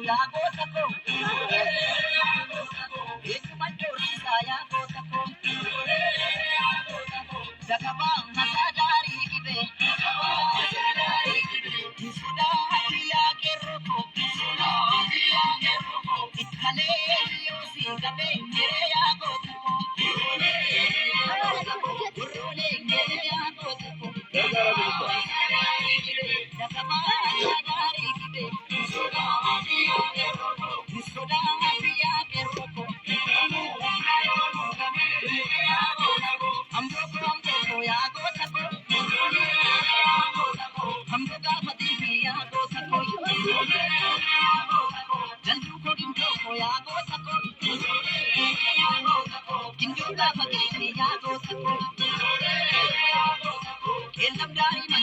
Yaa goota koo. Eenyuma doorsisaa yaa goota koo. Dakabaa mataa daarii gibee. Sodaati yaa qeerroo koo. Ittalee yoo si qabee yaa goota koo. Gurroolee yaa goota koo. Dakabaa mataa daarii gibee. Sodaati yaa qeerroo koo. Amboo koo amboo koo yaa goota koo. Amboo gaafa diinii yaa goota koo. Jalduu koo gindoo koo yaa goota koo. Gindoo gaafa geesse yaa goota koo. Qeellam daarii.